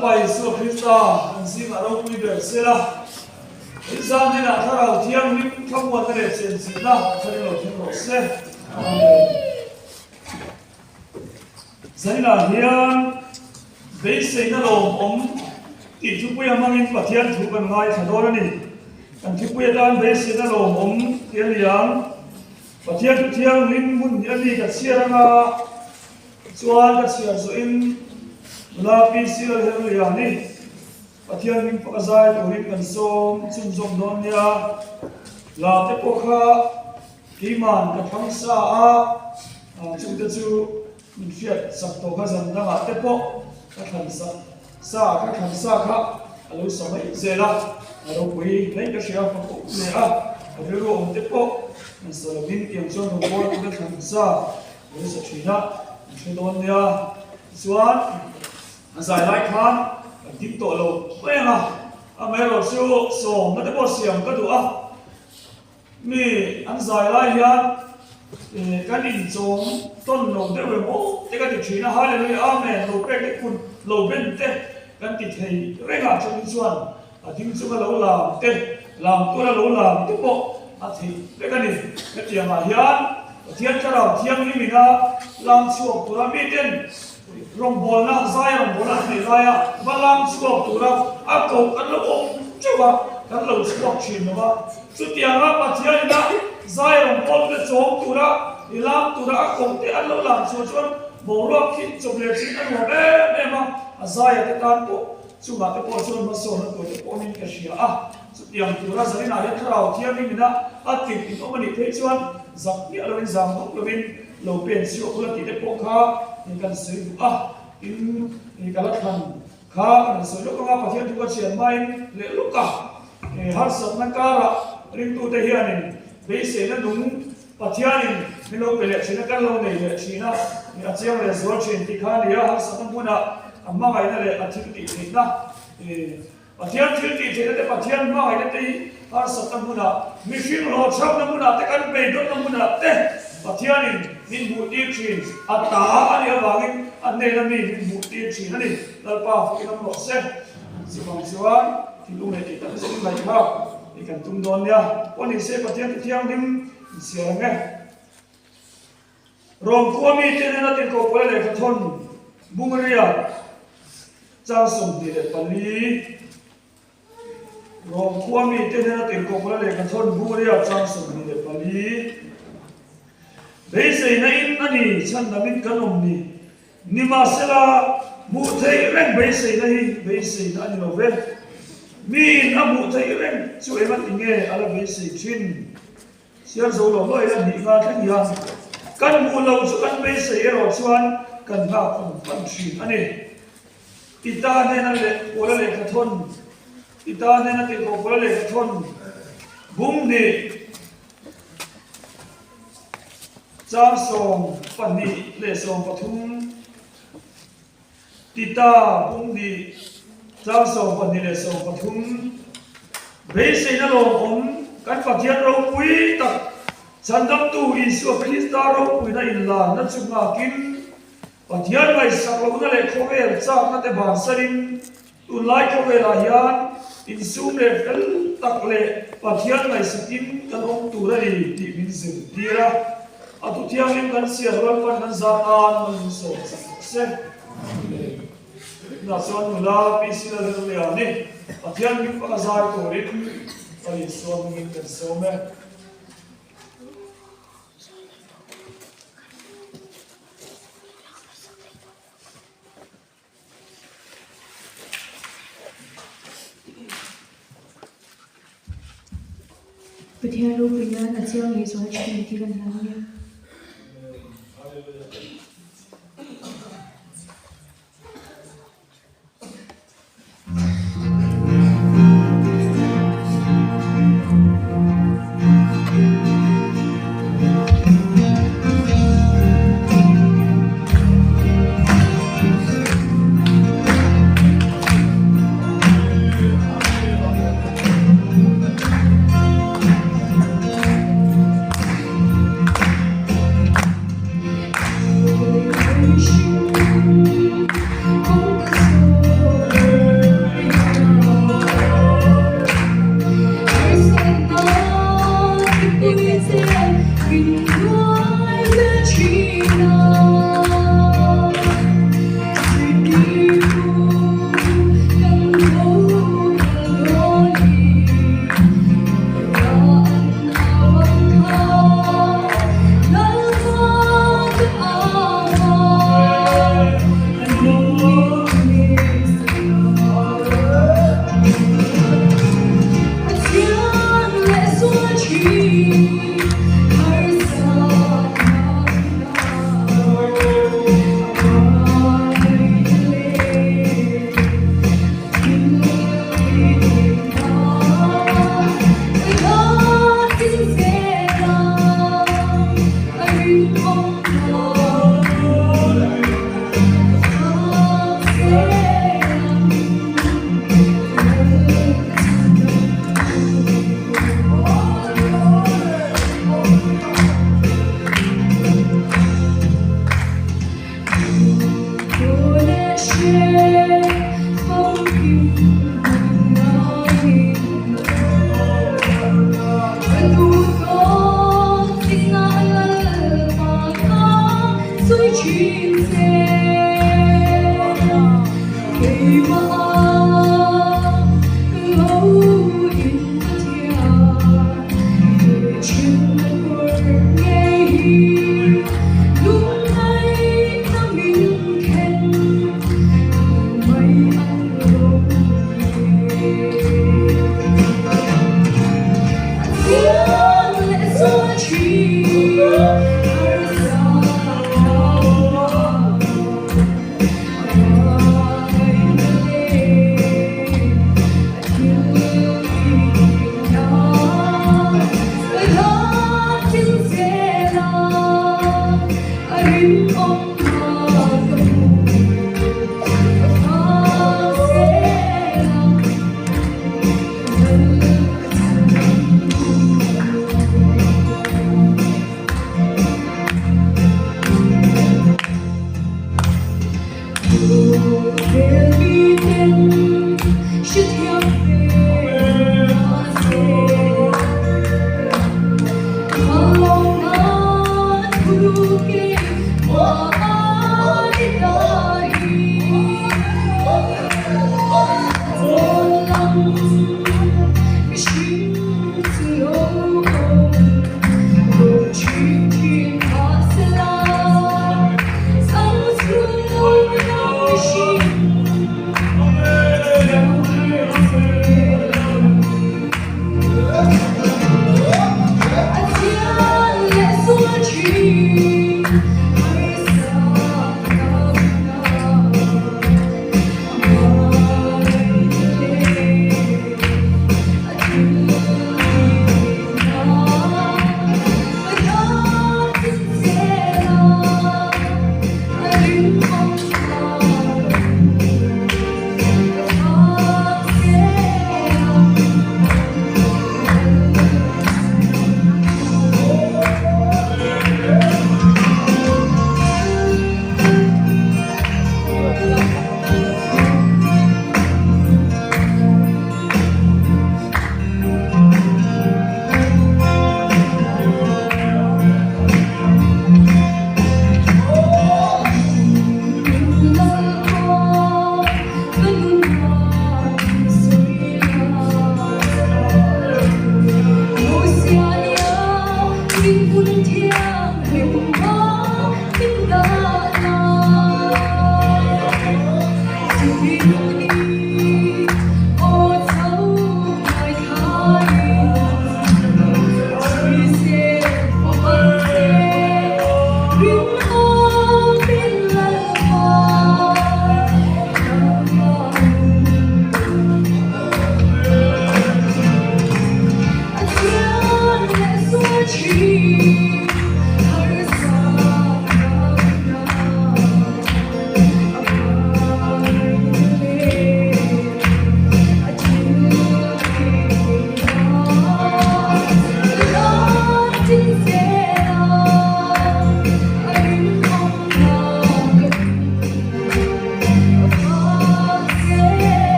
Lalpa Isua Krista kan zingah ropui ber sela, Inzam hnenah Thlarau Thianghlim thlamuanna leh chenchilhna tharin lo thleng rawh se. Amen. Zaninah hian beiseina lawmawm tih thupuia hmangin Pathian thu kan ngaithla dawn a ni. Kan thupui atan beiseina lawmawm tih a ni ang. Pathian thu thianghlim hmun hi a mi ka chhiar anga chuan ka chhiar zawhin nula PC Lalherliani Pathian hming fak a zai turin kan sawm chhunzawm dawn nia. Hla te pawh kha keiman ka thlang sa a, chungte chu min hriat sak tawh kha zan dangah te pawh ka thlan sak sa ka thlan sa kha a lo sa mai zel a, a ropui hlei ka hria fak awm hle a, ka rilru awm te pawh an sa lovin tiang chuan rawn bawl ka thlan sa a lo sa thin a, an hre dawn nia. Tichuan. A zai lai khan kan ding tawh lo mai ang a, amaherawhchu sawmna te pawh siam ka duh a, mi an zai lai hian kan inchawm tawn lo deuh em aw te ka ti thin a, Hallelujah Amen lo pek te kut lo ben te kan ti thei reng a, chumi chuan a ding chunga lo lam te, lam tura lo lam te pawh a theih vek a ni. Hetiangah hian Pathian Thlarau Thianghlim ina lam chhuak tura miten rawngbawlna, zai rawngbawlna an neih laia va lam chhuak tura a koh kan lo awm teuh a, kan lo chhuak thin lo va. Chutianga Pathian ina zai rawngbawltute chawm tura, i lam tura a koh te an lo lam chhuah chuan boruak khi chawp leh thin a nuam em em a, a zaia te tan pawh Chungah te pawh chuan hmasawnna tur te pawhin ka hria a, chutiang tura Zaninah hian Thlarau Thianghlim ina a tirh in awm a nih phei chuan zak miah lovin zang hauh lovin lo pen chhuak ula tih te pawh kha kan sawi duh a, tin ka la thlan kha kan han sawi lawk ang a, Pathian thu ka chhian hmain leh lawk a, harsatna karah ringtute hianin beiseina nung Pathianin min lo pe leh thin a, kan lo nei leh thin a, a chiang leh zual thin tih kha a ni a, harsatna hmunah a hmangaihna leh a thil tih theihna, Pathian thil tih theihna te, Pathian hmangaihna te hi harsatna hmunah, mihring hlawhchhamna hmunah te, kan beidawnna hmunah te Pathianin min hmuh tir thin, a ta a nih avangin a hnena mi min hmuh tir thin a ni. Lalpa fakin awm rawh se. Chuvang chuan thilung leh tih tak zet mai kha i kan tum dawn nia. Aw ni se Pathian thu thianghlim in siar ang e. Rom khua mite nena tirhkoh pawla lehkha thawn Bungaria chang 24 Rom khua mite nena tirhkoh pawla lehkha thawn Bungaria chang 24 Beiseina in a ni chhandamin kan awm ni. Nimahsela, hmuh theih reng beiseina hi beiseina a ni lo ve. Miin a hmuh theih reng chu engati nge a la beisei thin? Siar zo lo lo ila hnih nga thleng hian kan hmuh lo chu kan beisei erawh chuan kan nghak fan fan thin a ni. Tita hnena leh Pawla lehkha thawn, Tita hnena tihhlawh Pawla lehkha thawn bum hnih. Chang 22 le 13, Tita pum hnih chang 22 le 13, Beiseina lawmawm kan Pathian ropui tak Chhandamtu Isua Krista ropuina inlarna chu nghakin Pathian ngaihsak lohna leh khawvel chakna te bansanin Tunlai khawvelah hian insum leh fel tak leh Pathian ngaihsakin kan awm tur a ni tih min zirtir a. A thu thianghlim kan chhiar rual pawn kan zat nan mal min sawm chak rawh se. Amen. Tunah chuan nula PC Lalrinliani Pathian hming faka zai turin ka Isua hmingin kan sawm e. Pathian ropui nan a chiang leh zual thin tih kan hlau nia.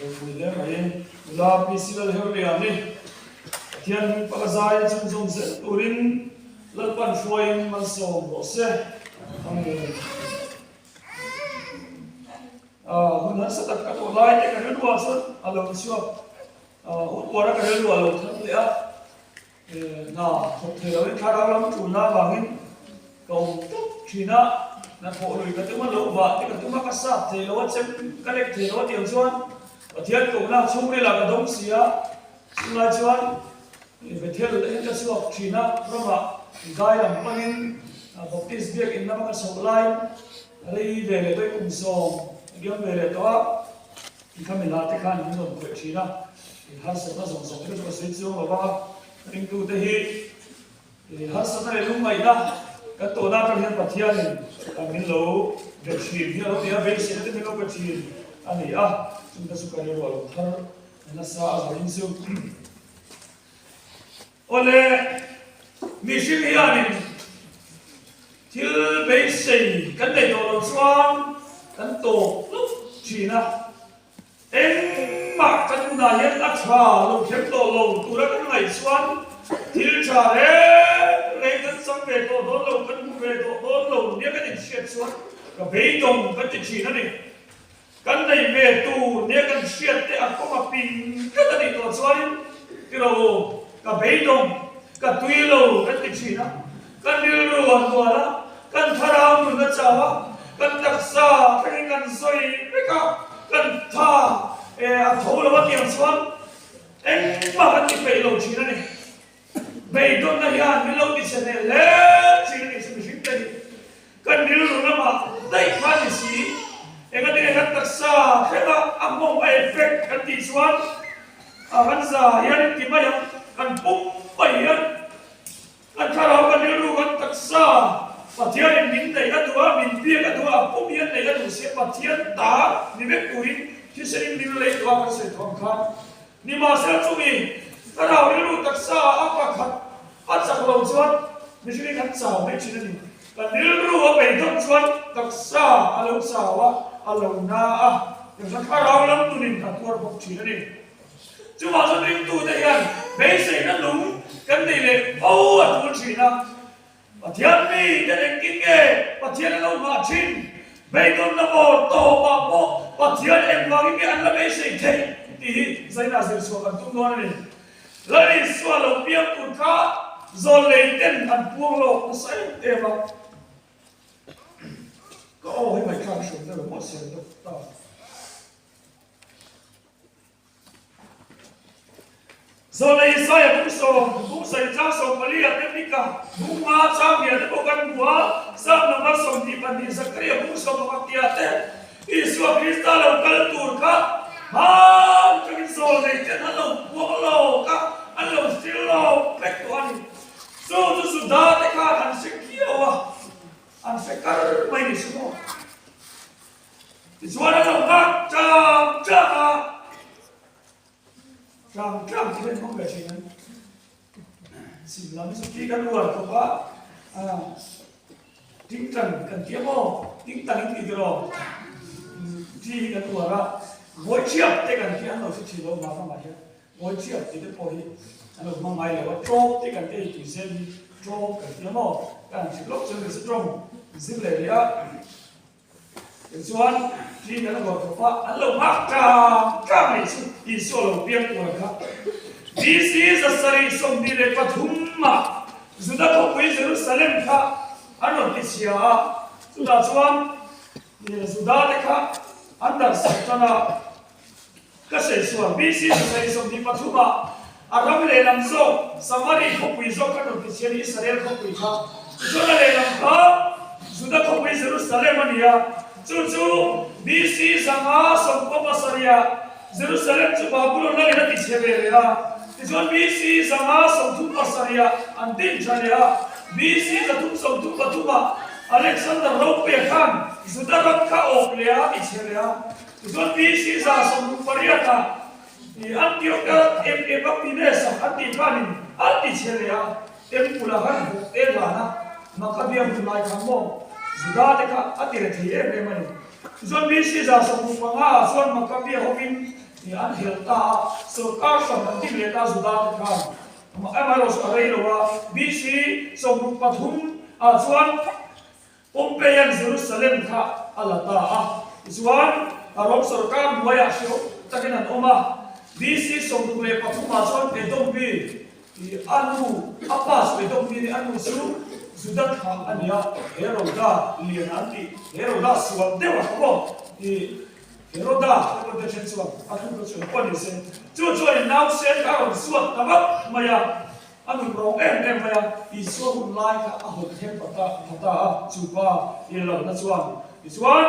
Ropui hle mai. Nula PC Lalherliani, Pathian hming paka zai chhunzawm zel turin Lalpan hruaiin malsawm rawh se. Amen. Hun harsa tak ka tawh lai te ka rilruah chuan a lo chhuak, hun uara ka rilruah a lo thar leh a. Hna thawk thei loin thlarau lam tulna avangin ka awm tawp thin a, hna thawh lui ka tum a, lo vah te ka tum a, ka sap thei lo a, chem ka lek thei lo a tiang chuan Pathian kohna chhungril ah ka dawng si a, chulai chuan Bethel en ka chhuak thin a, ramah gai lam panin Baptist biakinn lama ka chhoh laiin rei ve leh tawh i kum sawm a kiam ve leh tawh a. I kha mila te khan min rawn khawih thin a, i harsatna zawng zawng te chu ka sawi chiang lo va, ringtute hi i harsatna leh lungngaihna kan tawhna atang hian Pathianin min lo be thin hi a lo ni a, beiseina te min lo be thin a ni a, chungte chu ka rilru a lo thar nasa a zawhin chu. Awle, mihring hianin thil. beisei kan neih tawh loh chuan kan tawp hlauh thin a. Engmah kan nunah hian a tha lo kher tawh lo tura kan ngaih chuan thil tha reng reng kan chang ve tawh dawn lo, kan hmu ve tawh dawn lo nia kan inhriat chuan ka beidawng kan ti thin a ni. Kan nei ve tur nia kan hriat te a kawng a ping tlat a nih tawh chuanin tilo ka beidawng, ka tui lo kan ti thin a, kan rilru a hnual a, kan thlarau nun a chau a, kan taksa thlengin kan sawi vek a, kan tha e a tho lo a tiang chuan engmah kan ti peih lo thin a ni. Beidawnna hian min lo ti chhe hneh hle thin a nih chu mihring te hi. Kan rilru lamah daih kha ni si, engatinge kan taksa thlenga a nghawng a effect kan tih chuan a kan za hian in ti mai ang, kan pum mai hian kan thlarau kan rilru kan taksa Pathianin min neih a duh a, min biak a duh a, a pum hian neih a duh si a, Pathian ta ni vek turin thisenin min lei tawh a kan sawi tawh ang khan. Nimahsela chumi thlarau rilru taksa a pakhat a chak lo chuan mihringin kan chau mai thin a ni. Kan rilru a beidawng chuan taksa a lo chau a, a lo na a, tichuan thlarau lam nunin a tuar bawk thin a ni. Chuvang chuan ringtute hian beiseina nung kan nei leh fo a tul thin a. Pathian mi te engtin nge Pathian a lo nghah thin? Beidawnna maw tawpah pawh Pathian engvangin nge an la beisei theih tih hi zaina zir chhuah kan tum dawn a ni. Lal Isua lo piang tur kha zawl lei ten an puang lawk nasa em em a. Ka aw hi ngaihthlak hriat deuh maw siam deuh ta. Zawlei Isaiah bung sawm, bung sarih chang 14 ah te Mika bung nga chang hnih ah te pawh kan hmu a, Psalm number 22 Zakaria bung 11 tih ah te Isua Krista lo kal tur kha hman tangin zawlei ten an lo puang lawk a, an lo hril lawk vek tawh a ni. Chu chu Juda te khan an hre khiau a, an hre kar mai ni si maw. Tichuan a lo nghak chang chang a, chang chang tih hi an hmang ve thin an sim lam chu khi kan uar khawp a, tingtang kan ti emaw tingtang in ti tiraw thi hi kan uar a, ngawichhiap te kan ti an lo hre thin lo vang amah hian ngawichhiap tih te pawh hi an lo hmang ngai lo a, tawp te kan ti a tui zel hi tawp kan ti emaw ka han hrilh lawk chuan ka tawng zir leh rih a. Tichuan, ṭi kan ruah khawp a, an lo nghak ṭang ṭang mai chu Isua lo piang tur kha. BC 723 ah Juda khawpui Jerusalem kha an rawn ti chhia a, chutah chuan Juda te kha an darhsak ṭan a. Ka sawi sual, BC 723 ah a ram lehlam zawk Samari khawpui zawk kha rawn ti chhian Israel khawpui kha. Tichuan a lehlam kha Juda khawpui Jerusalem a ni a, chu chu BC 597 ah Jerusalem chu Babulon lalin a ti chhe ve leh a. Tichuan BC 537 ah an din tha leh a, BC 333 ah Alexander Ropuia khan Juda ram kha awp leh a, a ti chhe leh a. Tichuan BC 18 ah Antiochus Epiphanes a an tih khanin an ti chhe leh a, Temple ah khan bawk te hlan a, Maccabea hun lai khan maw Juda te kha a ti rethei em em a ni. Tichuan BC 75 ah chuan Maccabea hovin an hel ta a, sawrkar hran an ti leh ta Juda te khan. Amaherawhchu a rei lo a, BC 63 ah chuan Pompeian Jerusalem kha a la ta a, tichuan a Rom sawrkar hnuaiah hrehawm takin an awm a. BC 63 ah chuan Edom mi a nu, a pa chu Edom mi a ni, a nu chu Juda thlah a ni a, Heroda lian an tih, Heroda sual deuh a kha maw i Heroda te pawh te then chuan a thluk a chuan pawh ni se, chu chuan in nausen kha a rawn suat ta vak mai a. A nun rawng em em mai a, Isua hun lai kha a hawn thleng pha ta pha ta a, chu pa i lohna chuan. Tichuan,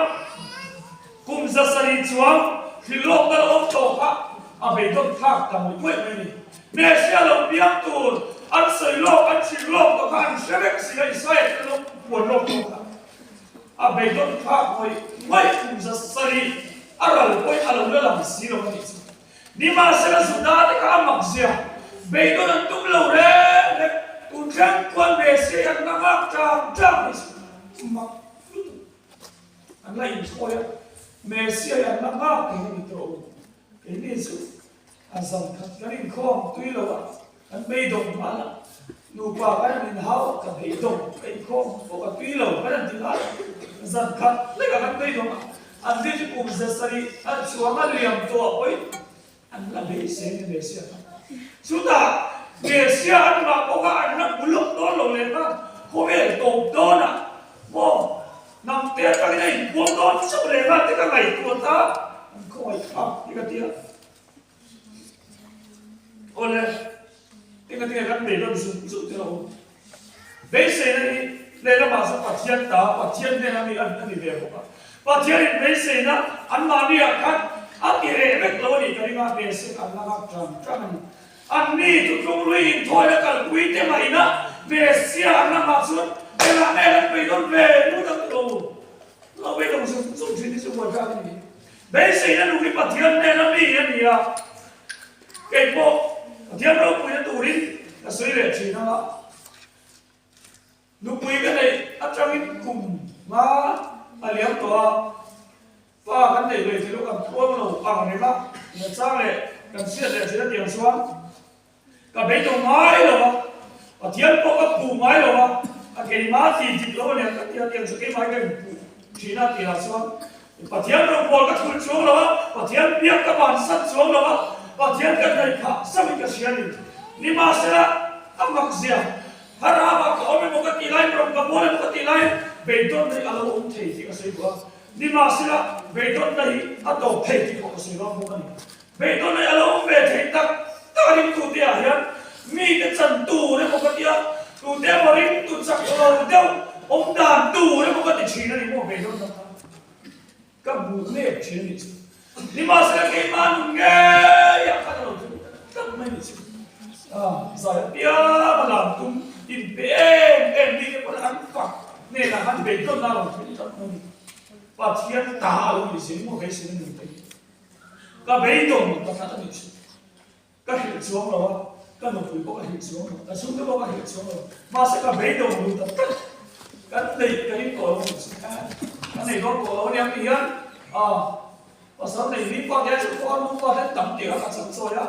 kum 700 chuang hrilhlawkna la awm tawh kha a beidawn thlak ta mawih mawih mai a ni. Messiah lo piang tur an sawi lawk, an hrilh lawk tawh kha an hre vek si a, Israel te lo puan lawk tawh kha a beidawn thlak mawih mawih kum 700 a ral pawhin a lo la lang si lo a nih chu. Nimahsela Juda te kha a mak zia, beidawn an tum lo reng reng, tun thleng khuan Messiah an la nghak tlang tlang mai chu. mak lutuk. An la inthawi a, Messia hi an la nghak thei a ni tawh u. Keini chu a zan khat kan inkhawm tui lo a, kan beidawng nghal a, nupa kan han inhau a, ka beidawng ka inkhawm pawh ka tui lo kan han ti nghal a, zan khat hlekah kan beidawng a, an ri chu kum 700 a chuang a liam tawh a pawhin An la beisei ni Messia kha. Chutah Messia an mah pawh kha an la hmu lawk dawn lo leh kha khawvel tawp dawnah maw hnam te atangin a inpuang dawn chauh leh kha te ka ngaihtuah ta an khawngaih thlak hi ka ti a. Awle, engatinge kan bei dawn zung zung te lo awm. Beiseina hi lehlamah chuan Pathian ta, Pathian hnena mi a ni ve bawk a. Pathianin beiseina anmahniah khan a ti reh vek lo a nih ka ring a, Mesek an la nghak ṭang ṭang a ni. Anni thutlung lui inthawina kalpui te mah ina Mesia an la nghah chuan engah nge an bei dawn ve nu tak lo lo beidawng zung zung ṭhin hi chu buaithlak a ni. Beiseina nu hi Pathian hnena mi a ni a. Kei pawh Pathian ropuina turin ka sawi leh thin ang a, nupui ka neih atangin kum nga a liam tawh a, fa kan neih ve thei lo kan tluang lo ang reng a, nia chang leh kan hriat leh thin a tiang chuan ka beidawng ngai lo a, Pathian pawh ka puh ngai lo a, a keimah tih dik lo aniang ka ti a tiang chu keimah hi ka inpuh thin a tihah chuan Pathian rawngbawl ka thulh chuang lo a, Pathian biak ka bansan chuang lo a, Pathian ka hnaih phah zauhin ka hria a ni. Nimahsela, a mak zia, Harama ka awm emaw ka tih laiin, rawng ka bawl emaw ka tih laiin beidawnna hi a lo awm thei tih ka sawi duh a. Nimahsela, beidawnna hi a tawp thei tih pawh ka sawi vang bawk a ni. Beidawnna hi a lo awm ve thei tak tak a ringtute ah hian mite chan tur emaw ka ti a, tute emaw ringtu chak lo deuh awm dan tur emaw ka ti thin a ni maw beidawnna kha. Ka hmu mek thin a nih chu. Nimahsela keimah nun ngei ah khan a lo thlen tak tak mai a nih chu. Zai apiang a lam tum inpe em em mite pawn an fak hnenah khan beidawnna a lo thlen tak mai a ni. Pathian ta a lo nih zing maw beiseina nun te hi. Ka beidawng pakhat a nih chu. Ka hrilh chuang lo a, ka nupui pawh ka hrilh chuang lo, ka chhungte pawh ka hrilh chuang lo. Mahse ka beidawng lu tak tak. Kan neih ka ring tawh lo a nih chu. Ka nei dawn tawh lo a nia tih hian pasal nei mi fate a chhung pawh a nu fate an tam tih kha ka chang chawi a.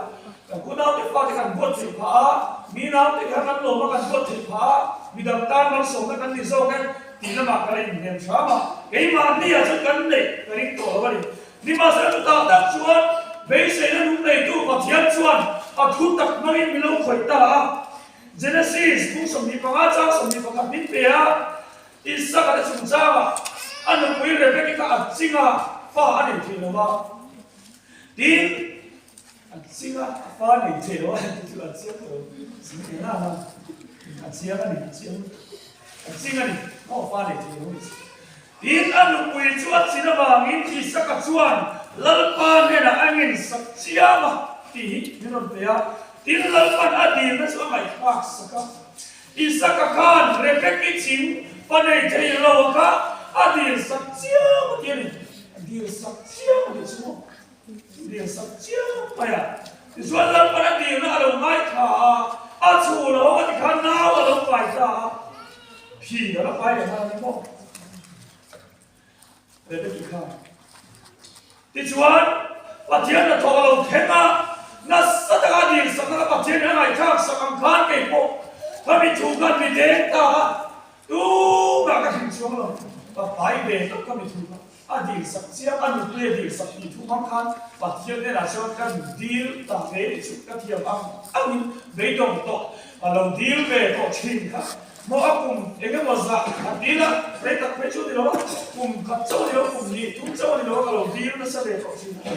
Kan unaute fate kan buat theih phah a, mi naute kha kan lawm a kan buat theih phah a, midang tan malsawmna kan ni zawk e tih lamah ka la inhnem hram a. Keimahni ah chuan kan neih ka ring tawh lo a ni. Nimahsela chutah tak chuan beiseina nung neitu Pathian chuan a thu tak hmangin min lo khawih ta a. Genesis bung 25 chang 21 min pe a, Isaka te chungchangah a nupui Rebeki kha a chinga fa a nei thei lo va. Tin, a chinga a fa nei thei lo a ti chu a chiang lo. Zing eng a, a chiang a ni, a chiang. A ching a ni, maw fa nei thei lo a ni chu. Tin, a nupui chu a chin avangin Isaka chuan Lalpa hnenah a ngensak chiam a tih hi min rawn pe a. Tin, Lalpa'n a dilna chu a ngaihthlak sak a. Isaka khan Rebeki chin fa nei thei lo a kha a dilsak chiam a ti a ni. A dilsak chiam a nih chu maw? Dil sak chiam mai a. Tichuan Lalpan a dilna a lo ngaithla a, a chhu lo a ti khan nau a lo pai ta a, phi a la pai leh nghal a ni maw? Rebeki khan. Tichuan Pathian hnathawk a lo thleng a, nasa taka dil sakna kha Pathianin a ngaihthlak sak ang khan kei pawh ka mi thu khan mi deng ta a, tumah ka hrilh chuang lo, ka pai ve tawp ka mi thu kha. A dil sak chiang, a nupui a dil sak tih thu hmang khan Pathian hnenah chuan ka dil ta hle tih chu ka thiam ang angin beidawng tawh a lo dil ve tawh thin kha. Maw a kum eng emaw zah a dil a, rei tak phei chu a ni lo a, kum khat chauh a ni lo, kum hnih thum chauh a ni lo a, ka lo dil nasa ve tawh thin a.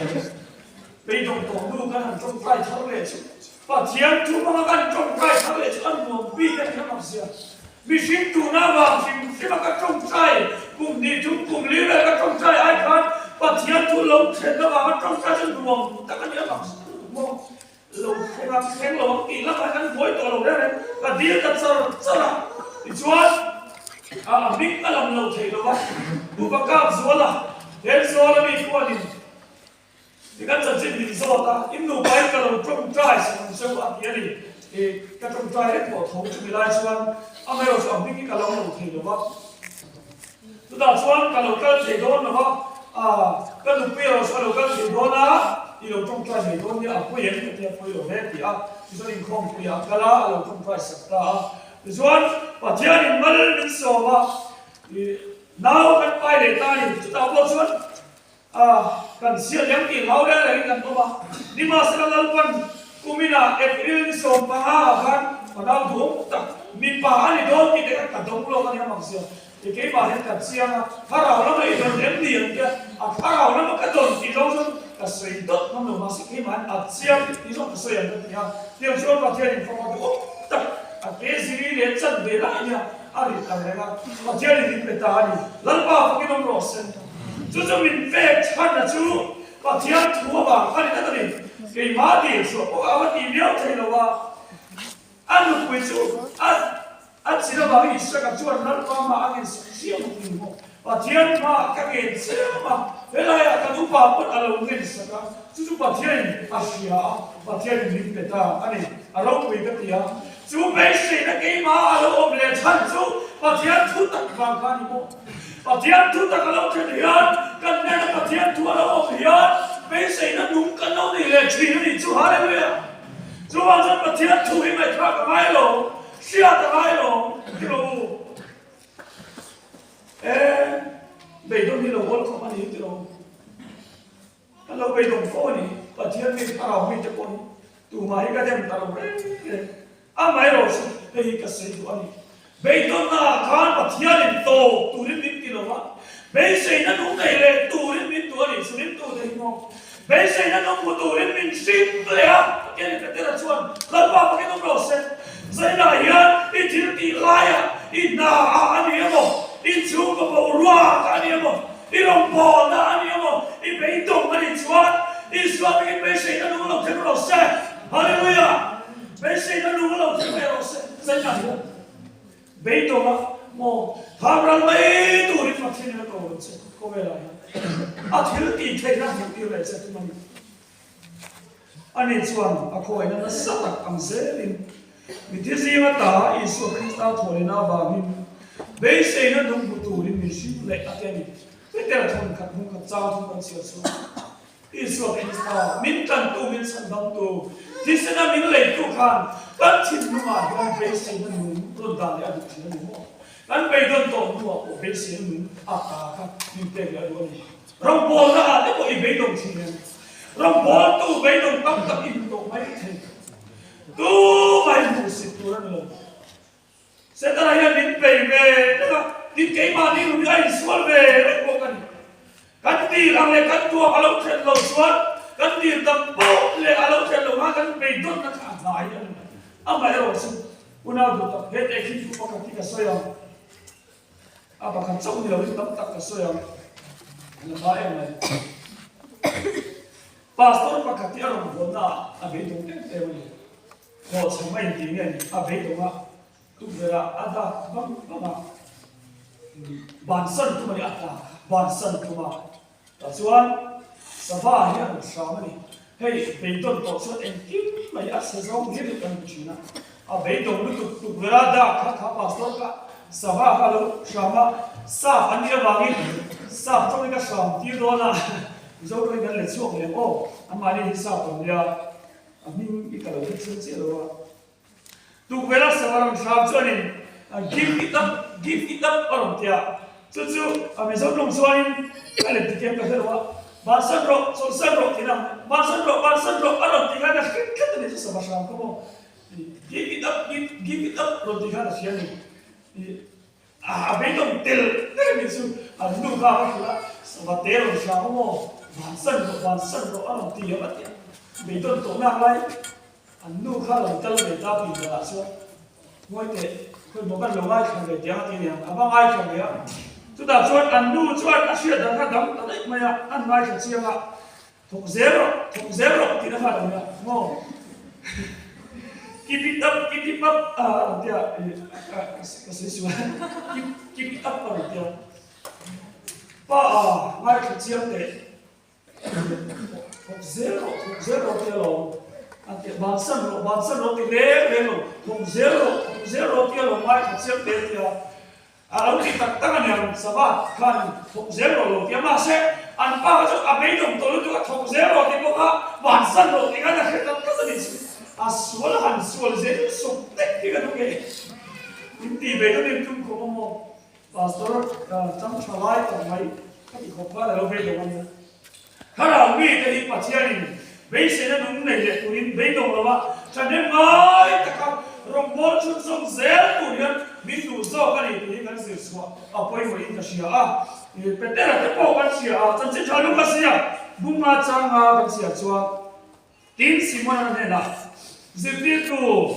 Beidawng tawh nu kan han tawngtai thar leh chu Pathian thu hmanga kan tawngtai thar leh chu a nuam bik a ni a makzia. Mihring tuna vang hrim hrim a ka tawngtai kum hnih thum kum li vel ka tawngtai ai khan Pathian thu lo thlen avanga tawngtai chu nuam tak a ni a makzia lutuk maw. Lo thleng a thleng lo ang tih lamah kan buai tawh lo reng reng ka dil ta char char a tichuan a hming a lam lo thei lo va Upa Kapzuala Thenzawl ami khuanin Ti kan chanchin min zawt a, in nupa in ka lo tawngtai sak ang cheu a ti a ni. I ka tawngtai reng pawh tho chumi lai chuan amaherawhchu a hming hi ka lo lo thei lo va. Chutah chuan ka lo kal thei dawn lo va, ah, ka nupui erawh chu a lo kal thei dawn a, i lo tawngtai mai dawn nia, a pawi em ka ti a, pawi lo hle ti a, tichuan inkhawmpuiah a kal a, a lo tawngtai sak ta a. Tichuan Pathianin mal min sawm a, i nau kan pai leh ta a ni. Chutah pawh chuan ah, kan chhiat em tih hlau reng rengin kan awm a, nimahsela Lalpan kuminah April ni 15 ah khan ka nau duhawm tak mipa a ni dawn tih te kha ka dawng lawk a ni a makzia. I keimah hian ka chiang a, thlarau lama i dawn em ni ang tia a thlarau lama ka dawn tih zawng chuan ka sawi dawt ngam lo mahse keimah hian a chiang tih zawng ka sawi ang ka ti a, tiang chuan Pathianin fapa duhawm tak a ke ziri leh chan ve lai nia a rit ang reng a, Pathianin min pe ta a ni, Lalpa fakin awm rawh se. Chu chu min pek chhanna chu Pathian thu avang kha ni tlat a ni, keimah dil chhuah pawh a va tih viau thei lo a, a nupui chu a A chil avangin Isaka chuan Lalpa hmaah a ngen sak chiam a ti maw? Pathian hmaah ka ngen chiam a, helaiah kan upa pawn a lo ngen sak a, chu chu Pathianin a hria a, Pathianin min pe ta a ni, a ropui ka ti a. Chu beiseina keimah a lo awm leh chhan chu Pathian thu tak vang kha a ni maw? Pathian thu tak a lo thlen hian kan hnena Pathian thu a lo awm hian beiseina nung kan lo nei leh thin a ni chu, Hallelujah! Chuvang chuan Pathian thu hi ngaihthlak a ngai lo. Hriat a ngai lo ti lo u. E, beidawng hi lo hawl khawp a ni ti lo. Kan lo beidawng fo a ni. Pathian mi thlarau mi te pawh hi tumah hi ka dem ta lo reng reng. Amaherawhchu hei hi ka sawi duh a ni. Beidawnna ah khan Pathianin tawp turin min ti lo a, beiseina nung nei leh turin min duh a ni. Sulim tu te hi maw? Beiseina nung hmu turin min hrim leh a, Pathianin Petera chuan Lalpa pakin awm rawh se. Zainah hian i thil tih laiah i hna ah a ni emaw, i chhungkaw boruak ah a ni emaw, i rawngbawlna ah a ni emaw, i beidawng a nih chuan Isua pakin beiseina nung lo thleng rawh se. Hallelujah! Beiseina nung a lo thleng ve rawh se. Zainah hian beidawng a maw thangral mai turin Pathianin a ko lo che khawvelah hian a thil tih theihna hmuh tir leh che tum a ni. Ani chuan a khawina nasa tak ang zelin mithi zinga ta Isua Krista thawhlehna avangin beiseina nung hmu turin min hrim leh a ti a ni. Peter thawnkhat hmung khat chang thum kan chhiar chhuak. Isua Krista, min tlantu, min chhandamtu, thisena min leitu khan kan thinlungah hian beiseina nung rawn dan leh a duh thin a ni maw? Kan beidawn tawh hnuah pawh beiseina nung a ta kha min pek leh a duh a ni. Rawngbawlna ah te pawh i beidawng thin em? Rawngbawltu beidawng tam tak i hmu tawh mai thei. Tumah hi hmuhsit tur a ni lo. Setana hian min bei ve reng a, tin keimahni rui a insual ve reng bawk a ni. Kan dil ang leh kan tuak a lo thlen lo chuan kan dil tam pawh leh a lo thlen lo khan kan beidawnna kha a hnai a ni. Amaherawh chu unau duh tak he tehkhin thu pakhat hi ka sawi ang, a pakhat chauh ni loin tam tak ka sawi ang, la hma em mai. Pastor pakhat hi a rawn vawnna ah a beidawng em em a ni. Thaw chham a intih nge ni? A beidawng a, tukverh ah a dak bang bang a, bansan tum a ni, a tla bansan tum a. Tah chuan sava hi a rawn hram a ni. Hei beidawn tawh chuan engkim mai a chhe zawng hlir hi kan hmu thin a. A beidawng lutuk tukverh a dak kha kha pastor kha sava kha a lo hram a, sap an nih avangin sap tawngin ka hram tir dawn a, Mizo tawngin kan let chhuak lem aw, anmahni hi sap an nia. A hming i ka lo hre chiang chiah lo a. Tukverh a sava rawn hram chuanin give it up, give it up a rawn ti a. Chu chu a Mizo tawng chuanin ka let dik em ka hre lo a. Bansan rawh, chawlhsan rawh tih na, bansan rawh, bansan rawh a rawn ti khan a hre tlat a ni chu sava hram kha maw. Give it up, give, give it up rawn ti khan a hria a ni. A beidawng tel tel nih chu an nu kha a hrilh a, sava te rawn hram a maw, vansan rawh, vansan rawh a rawn ti a tia beidawn tawh nak lai an nu kha lo kal ve ta tih danah chuan ngawi teh khawi maw kan lo ngaithla ve tiang a ti aniang a va ngaithla ve a, chutah chuan an nu chuan a hriat dan kha dang ta daih mai a, an ngaithla chiang a, Thawk zel rawh, thawk zel rawh tih na kha a lo nia maw? Keep it up, keep it up a rawn tia ka sawi sual keep keep it up a rawn tia pa a ngaithla chiang teh thawk zel rawh, thawk zel rawh tia lawm a tia bansan rawh, bansan rawh ti reng reng lo thawk zel rawh, thawk zel rawh tia lawm ngaithla chiang teh tia. A lo ti tak tak a niang, Sabbath khan thawk zel rawh lo tia mahse an pa kha chu a beidawng tawh lutuk a thawk zel rawh tih pawh kha vansan rawh tih khan a hre tak tak a ni chu. A sual a han sual zel sawp nek hi ka duh ngei. In tih ve deuh in tum khawp a maw? Pastor chang tha lai tak mai ka ti khawp khan a lo beidawng a nia. Thlarau mite hi Pathianin beiseina nung nei leh turin beidawng lo a, thahnem ngai taka rawngbâwl chhunzawm zel tur hian min duh zawk a ni tih hi kan zir chhuah a pawimawhin ka hria a. Petera te pawh kan hria a, chanchin tha Luka sia bunga changa kan chhiar chuan Tin, Simona hnenah, Zirtirtu,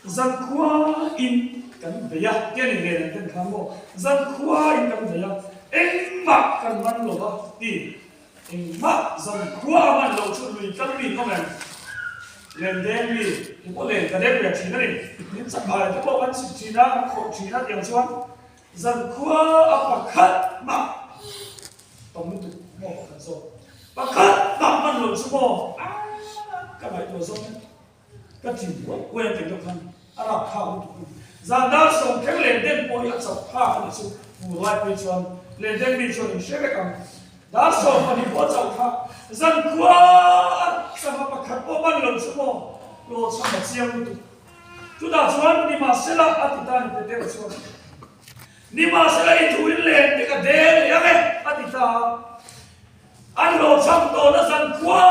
zankhua in kan bei a, ti a ni ve an ten kha maw? Zankhua in kan bei a, engmah kan man lo va ti. Engmah zankhua a man loh chu lui tlang mi kawng em? Len deng mi, ti pawh len ka deng ve thin a ni. Min chakmai te pawh kan chhip thin a, kan khawh thin a tiang chuan zankhua a pakhat mah Tam lutuk maw pakhat zawk. Pakhat mah hman lo chu maw aaa ka ngaihtuah zawk in ka thin huai huai a tih deuh khan a rap thlak lutuk in zan dar sawm thleng len den pawh hi a chauh thlak a nih chu hmu lai phei chuan len den mi chuan in hre vek ang dar 12 pawh a chauh thlak zan khua a sangha pakhat pawh hman lo chu maw hlawhchham a chiang lutuk chutah chuan nimahsela a ti ta ni Petera chuan. Nimahsela i thu in len te ka del leh ang e, a ti ta a. An hlawhchham tawhna zankhua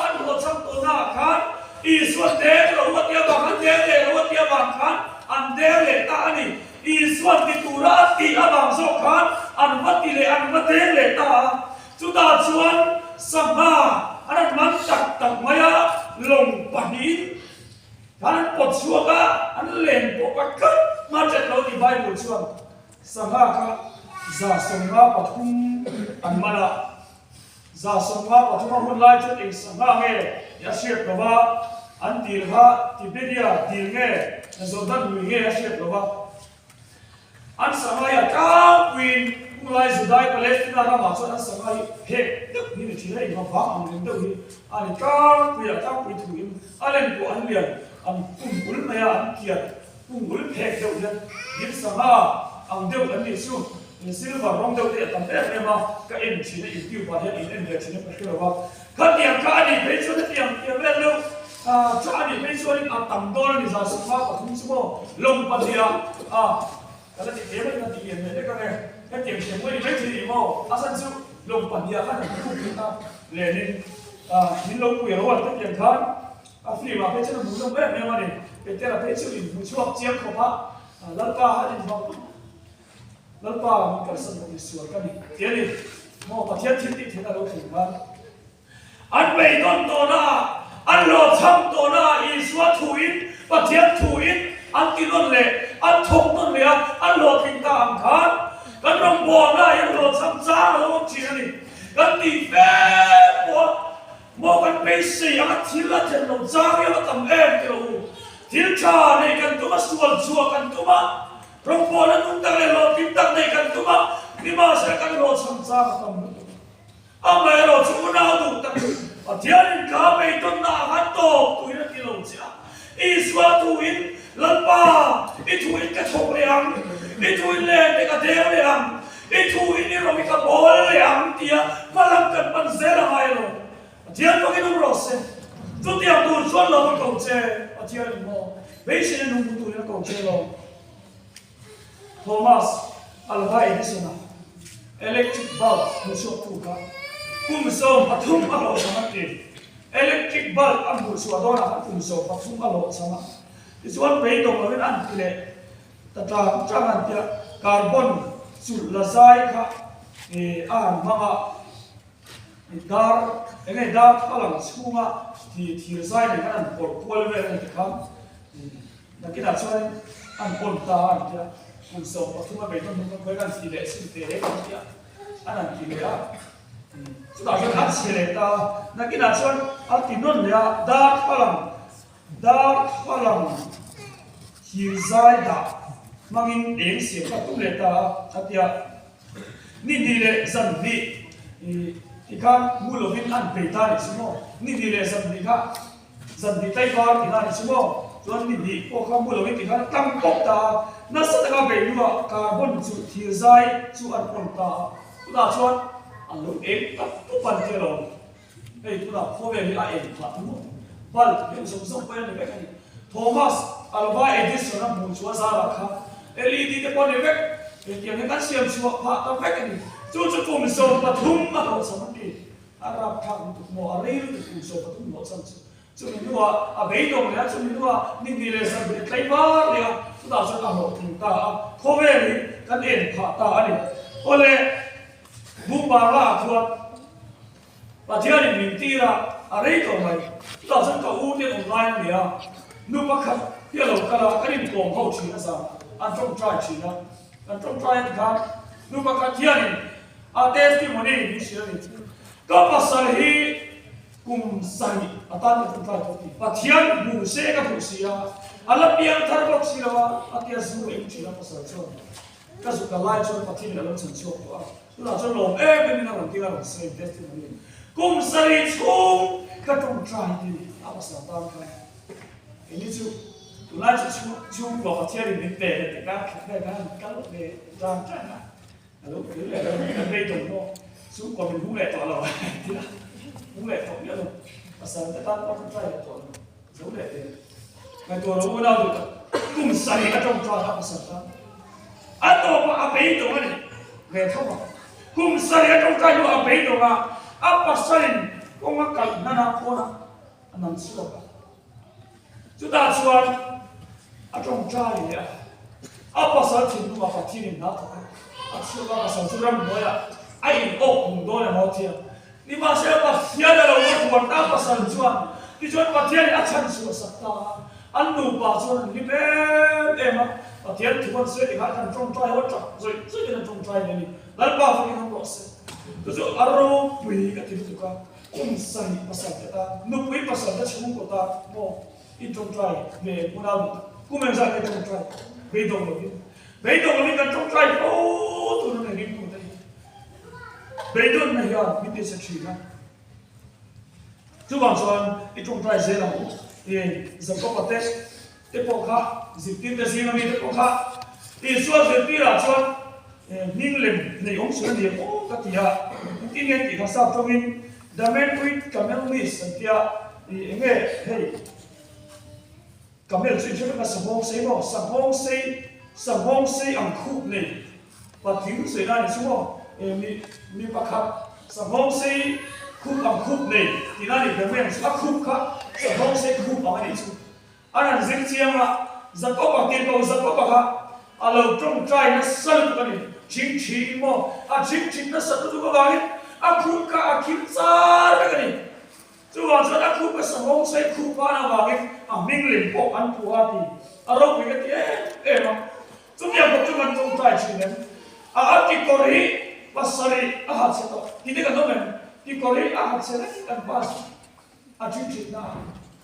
an hlawhchham tawhnaah khan Isua del lo a tia vang, an del leh lo a tia vang khan an del leh ta a ni. Isuan ti tura a tih avang zawk khan an va ti leh an va del leh ta a. Chutah chuan sangha an han man tak tak mai a, lawng pahnihin Khan an pawt chhuak a, an len pawh pakhat hma ṭet lo ni Bible chuan sangha kha 53 an man a, 53 a hun lai chuan eng sangha nge tih a hriat lo va, an dil kha Tiberia dil nge Jordan lui nge a hriat lo va. An sangha hi a tlangpuiin Khulai Judai Palestina ramah chuan an sangha hi phek deuh hi ni thin a, inha vang ang reng deuh hi a ni tlangpui a, tlangpui thuin a len pawh an lian an pum ul mai a, an kian pum ul phek deuh hian dil sangha ang deuh an nih chu silver rawng deuh te a tam em em a, ka en thin a youtube ah hian in en ve thin em ka hre lo va, khatiang kha a nih phei chuan hetiang tiang vel deuh Chu a nih phei chuanin a tam dawn a ni 53 chu maw lawng pahniha a ka la ti hle mai ka ti lian leh lek ang e hetiang thiam ngawih ni mai thei ni maw a chhan chu lawng pahniha khan an khuk leh ta lenin min lo pui ro an hetiang khan a film ah phei chuan a hmuh nawm em em a ni Petera phei chu inhmu chhuak chiang khawp a Lalpa han inhmang Lalpa min kalsan rawh misual ka ni ti a ni maw Pathian thil tih theihna lo thleng khan An beidawn tawhna ah, an hlawhchham tawhna ah Isua thuin, Pathian thuin an ti nawn leh, an thawk nawn leh a, an hlawhtling ta ang khan kan rawngbawlna ah hian hlawhchham chang a lo awm thin a ni. Kan tih fe pawh a maw kan beisei ang a thil a then lo chang hi a va tam em ti lo u. Thil tha nei kan tum a, sual chhuah kan tum a, rawngbawlna nung tak leh hlawhtling tak nei kan tum a, nimahsela kan hlawhchham chang a tam lutuk. Amaherawh chu unau duh tak Pathianin ka beidawnna ah khan tawp tuin a ti lo che a. Isua thuin, Lalpa, i thuin ka thawk leh ang, i thuin len te ka deng leh ang, i thuin i rawng i ka bawl leh ang tia hmalam kan pan zel a ngai lo. Pathian fakin awm rawh se. Chutiang tur chuan lo a ko che, Pathianin maw beiseina nung hmu turin a ko che lo. Thomas Alva Edison-a electric bulb hmuhchhuaktu kha kum 13 a hlawhchham a ti. Electric bulb a hmuhchhuah dawnah khan kum 13 a hlawhchham a, tichuan beidawng lovin an ti leh ta tlang tlang an tia, carbon chulh la zai kha a han hmang a, dar eng nge dar thalang chhunga thir zai nen khan an pawlh kual vel a ni tikhan. Nakinah chuan an pawn ta a an ti a, kum 13 a beidawn hnu khan khawi an ti leh sin te reng an ti a, an han ti leh a, chutah chuan an chhe leh ta a, nakinah chuan a ti nawn leh a, darthlalang darthlalang thir zai dah hmangin eng siam kha a tum leh ta a, a ti a, ni hnih leh zan hnih tikhan mu lovin an bei ta a nih chu maw, ni hnih leh zan hnih kha. Zan hnih tlaivar tih na a ni chu maw? Chuan ni hnih pawh kha mu loin tikhan a tlang pawp ta a, nasa taka beih hnuah carbon chu thir zai chu an on ta a, tunah chuan a lo eng tak pup an ti alawm. Hei tunah khawvel hi a eng phah ta ngawt ang. Bulb deuh zawng zawng pawh hi a ni vek a ni. Thomas Alva Edison a hmuh chu a zarah kha LED te pawh a ni vek. Hetiang hi kan siam chhuah phah ta vek a ni. Chu chu kum 13 a hlawhchham an ti. A rapthlak lutuk maw? A rei lutuk kum 13 hlawhchham chu. Chumi hnuah a beidawng leh a, chumi hnuah ni hnih leh zarh tlai var leh a, chutah chuan a hlawhtling ta a, khawvel hi kan en phah ta a ni. Awle, Bumbarla ah chuan Pathianin min tir a, a rei tawh mai. Chutah chuan ka u te an awm lai an ni a, nu pakhat hi a lo kal a, kan inkawm ho thin a zan, an tawngtai thin a, kan tawngtai a tikhan nu pakhat hianin a testimony min hrilh a ni. Ka pasal hi Kum sarih a tan ka ṭawngṭai tawh tih Pathian hmu se ka duh si a, a la piang thar bawk si lo a, a tia zu eng ṭhin a pasal chuan ka zuk a lai chuan Pathianin a lo chhan chhuak tawh a, tunah chuan lawm em em in a rawn ding a rawn sawi testimony kum sarih chhung ka ṭawngṭai tih a pasal tan khan keini chu tunlai chu chhungkua Pathianin min pe leh ta kha khat vel khan an kal ve tan tan a. A lo kir leh lo, kan rei tawh maw? Chhungkaw min hung leh tawh lo ti a, hung leh tawh miah lo. Pasal te tan pawh kan try leh tawh lo, zo leh te. Ngaihtuah lo unau duh tak, kum sarih a tawngtai a pasal tan. A tawpah a beidawng a ni ve tho a. Kum sarih a tawngtai hnuah a beidawng a, a pasalin kawng a kalh hnan a, khawn a, a nam chhuak a. Chutah chuan a tawngtai leh a, a pasal thinlungah Pathianin hna thawk a, a chhuak a, pasal chu ramhnuaiah a in awk hung dawn emaw a ti a. Nimahsela Pathian a lo va huan ta pasal chuan, tichuan Pathianin a chhan chhuah sak ta a, an nupa chuan an hlim em em a, Pathian thu an sawi tikah kan tawngtai ho a tap zawih zawih in an tawngtai mai a ni. Lalpa fakin awm rawh se. Chu chu a ropui ka ti lutuk a. Kum sarih pasal te tan, nupui pasal te chhungkaw tan maw i tawngtai ve unau duh tak. Kum engzat nge tawngtai? Beidawng lovin. Beidawng lovin kan tawngtai fo tur a nei ringtu te hi. Beidawnna hian min ti chhe thin a. Chuvang chuan i tawngtai zel ang u. I Jakoba te te pawh kha zirtirte zinga mi te pawh kha Isua zirtirah chuan hming lem nei awm sual a ni aw ka ti a, engtin nge tih kha sap tawngin The man with camel knees an tia, ih eng nge hei camel chu inhre vek a sanghawng sei maw, sanghawng sei sanghawng sei ang khup nei patling sawi lai ni chu maw, mi mi pakhat sanghawng sei khup ang khup nei tih lai ni the man chu a khup kha sanghawng sei khup ang a nih chu. A rawn zir chiang a, Jakob-a tirhkoh Jakob-a kha a lo tawngtai nasa lutuk a ni. Thing thin maw? A thing thin nasa lutuk avangin a khup kha a khim char vek a ni. Chuvang chuan a khup a sahawng sei khup an avangin a hming lem pawh an phu a ti. A ropui ka ti em em a. Chutiang bawk chu kan tawngtai thin em? A a kekawr hi pasarih a ha chhe tawh. Tite kan awm em? Kekawr hi a ha chhe reng kan pass. A ṭhin ṭhinna a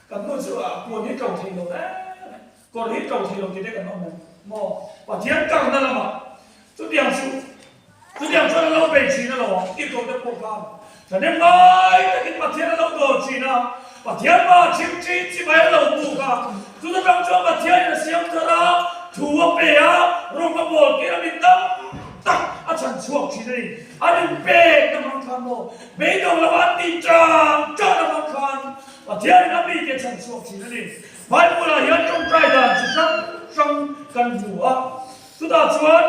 kan nu chu a puan hi ṭo thei lo em em, kawr hi ṭo thei lo tih te kan awm em maw? Pathian karna lamah chutiang chu chutiang chuan a lo bei ṭhin a lo ang tih tawh te pawh khan ṭhahnem ngai takin Pathian a lo dawr ṭhin a, Pathian mah ṭhim ṭhin chi mai a lo buk a, chuta ṭang chuan Pathianin a siam thar a, thu a pe a, rawng a bawl tir a mi tam tak a chhan chhuak ṭhin a ni. An inpek na hmang khan maw? Beidawng lova an tih chang chang avang khan Pathianin a mite chhan chhuak thin a ni. Bible-ah hian tawngtai dan chi hrang hrang kan hmu a. Chutah chuan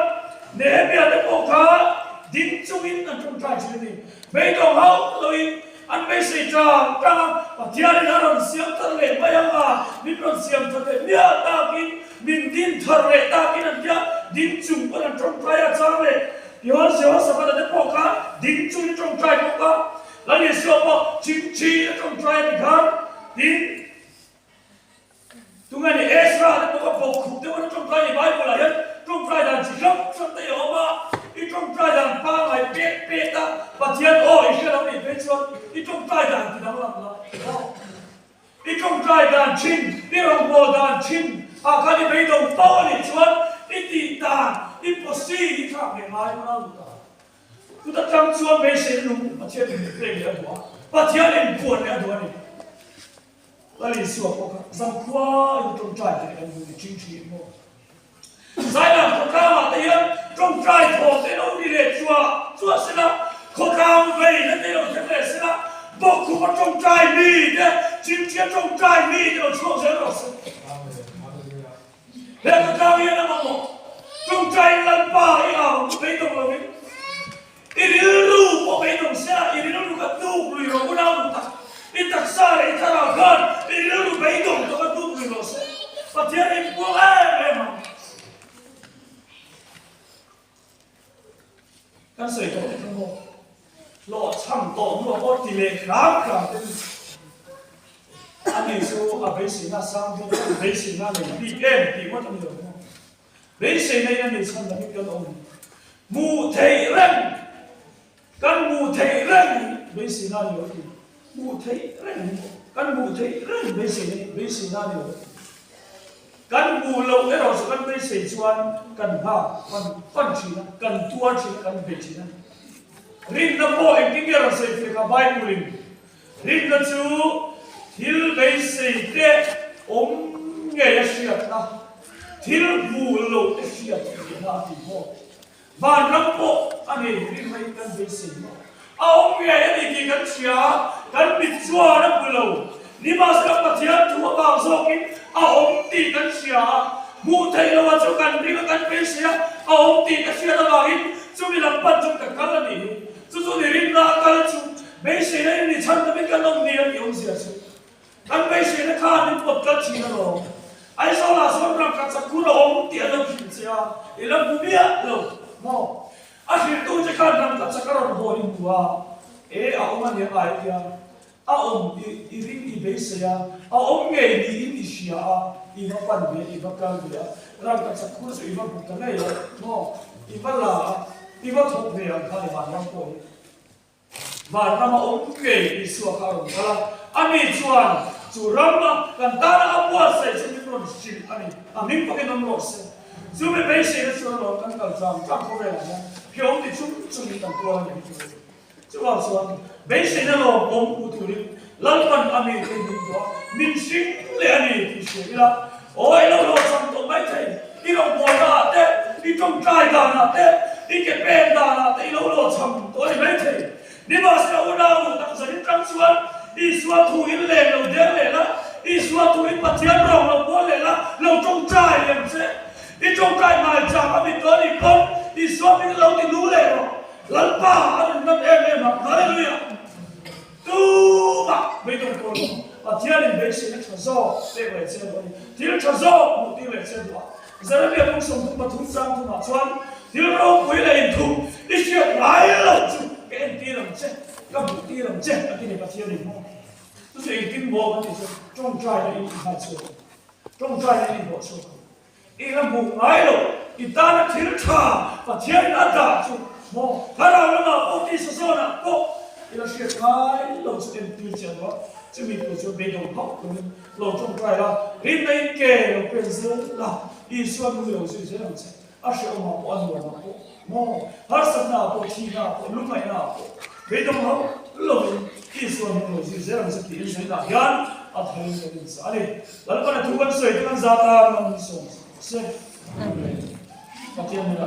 Nehemia te pawh kha ding chungin an tawngtai thin a ni. Beidawng hauh loin an beisei chang chang a, Pathianin a rawn siam thar leh mai ang a, min rawn siam thar leh miah takin, min din thar leh takin an tia ding chung pawn an tawngtai a chang leh. Tichuan Jehoshaphat te pawh kha ding chu i tawngtai bawk a, Lal Isua pawh chingchi a tawngtai a ti khan, tin, tunge ni Ezra te pawh kha bawkkhup deuh an tawngtai a ni, Bible ah hian tawngtai dan chi hrang hrang te i awm a, i tawngtai dan pangngai pek pek a, Pathian aw i hre lo nih phei chuan i tawngtai dan ti danglam la, aw. I tawngtai dan thin, i rawngbâwl dan thin ah khan i beidawng fo a nih chuan i tih dan, i pawsi i thlak leh ngai hmang lut a. Chuta tang chuan beiseina nung Pathian in pek leh a duh a, Pathian in buan leh a duh a ni. Lal Isua pawh kha zankhua in tawngtai te kan hmu ni ching thin maw? Zailam khawtlangah te hian tawngtai thaw te lo ni leh chuah chuah sela, khawtlang vei na te lo thleng leh sela, bawkkhuma tawngtai mi te, chingchia tawngtai mi te lo chhuak zel rawh se. He khawtlang hian a mamawh tawngtaiin Lalpa i au beidawng lovin I rilru pawh beidawng se a, i rilru kha hnuk lui rawh unau duh tak. I taksa leh i thlarau khan i rilru beidawng tawh kha hnuk lui rawh se. Pathian in puang em em ang. Kan sawi tawh te kha maw? Hlawhchham tawh hnuah pawh ti leh hram hram te chu ani chu a beiseina sang bik a, beiseina nei bik em tih ngawt a ni lo maw? Beiseina in a nei chhan lam hi kan awm hmuh theih reng, kan hmuh theih reng beiseina a ni lo ti. Hmuh theih reng kan hmuh theih reng beiseina hi beiseina a ni lo ti. Kan hmuh loh erawh chu kan beisei chuan kan nghak pan pan thin a, kan tuar thin a, kan bei thin a ni. Rinna pawh engtin nge rawn sawi fek a Bible in rinna chu thil beisei te awm ngei a hriatna, Thil hmuh loh te hriat theihna a ti bawk. Vanram pawh a nei ring mai kan beisei maw? A awm ngei a ni tih kan hria, kan mit chuan a hmu lo. Nimahsela Pathian thu avang zawkin a awm tih kan hria a, hmuh theih loh a chu kan ring a kan beisei a, a awm tih ka hriat avangin chumi lam pan chu ka kal a nih hi. Chu chu ni rinna a kal chu beiseina in ni chhan tamin kan awm ni a tih awmzia chu. Kan beiseina khan min pawt tlat thin alawm. Aizawlah sawn rangkhat chak khur a awm tih an lo hrilh che a, i la hmu miah lo maw? A hrilhtu che khan rangkhat chak a rawn haw i hmu a, e a awm a nia ngai tia, a awm i i ring i beisei a, a awm ngei niin i hria a, i va pan ve a, i va kal ve a, rangkhat chak khur chu i va hmu ta ngei a maw? I va la a, i va thawk ve ang kha i vanram pawh hi. Vanrama awm ngei Isua kha a rawn kal a, ani chuan chu rama kan tana a buatsaih chu min rawn hrilh a ni. A hming pakin awm rawh se. Chu mi beiseina chuan alawm kan kal tlang tlang khawvelah hian hreawm ti chung chungin kan tuar a ni hi chu. Chuvang chuan beiseina lawm awm hmu turin Lalpan a mite min duah min hring leh a ni tih hria ila, aw i lo hlawhchham tawh mai thei, i rawngbawlna ah te, i tawngtai danah te, i ke pen danah te i lo hlawhchham tawh a ni mai thei. Nimahsela unau duh tak zanin tang chuan Isua thu in leng lo deng leh la, Isua thu in Pathian rawng lo bual leh la, lo tawngtai lem che. I tawngtai ngai chang a mit tawh a nih pawn Isua hming lo ti nu leh rawh. Lalpa a rawn dam em em ang. Hallelujah! Tumah beidawng tur lo, Pathianin beiseina tha zawk pek leh che duh a ni. Thil tha zawk hmuh tir leh che duh a. Jeremia kawng 33 chang thumah chuan, Thil ropui leh inthup i hriat ngai lo chu ka entir ang che, ka hmuh tir ang che, a ti ni Pathianin maw? Chu chu engtin maw kan tih chu tawngtaina in inhai chhuak ang, tawngtaina in inhlawh chhuak ang. I la hmuh ngai lo, i tana thil tha Pathianin a dah chu maw? Thlarau lamah pawh tisa zawnah pawh i la hriat ngai lo chu entir che a duah. Chumi tur chuan beidawng hauh lovin lo tawngtai la, rinna in ke lo pen zel la, Isua nui lo zui zel ang che. A hrehawmah pawh a nuamah pawh maw? Harsatnaah pawh, thihnaah pawh, lungngaihnaah pawh beidawng hauh lovin Isua nui lo zui zel ang che tiin zainah hian a tharin kan inchah a ni. Lalpana thu kan sawi te kan zat a, man min sawm se. Amen. Pathian hnenah.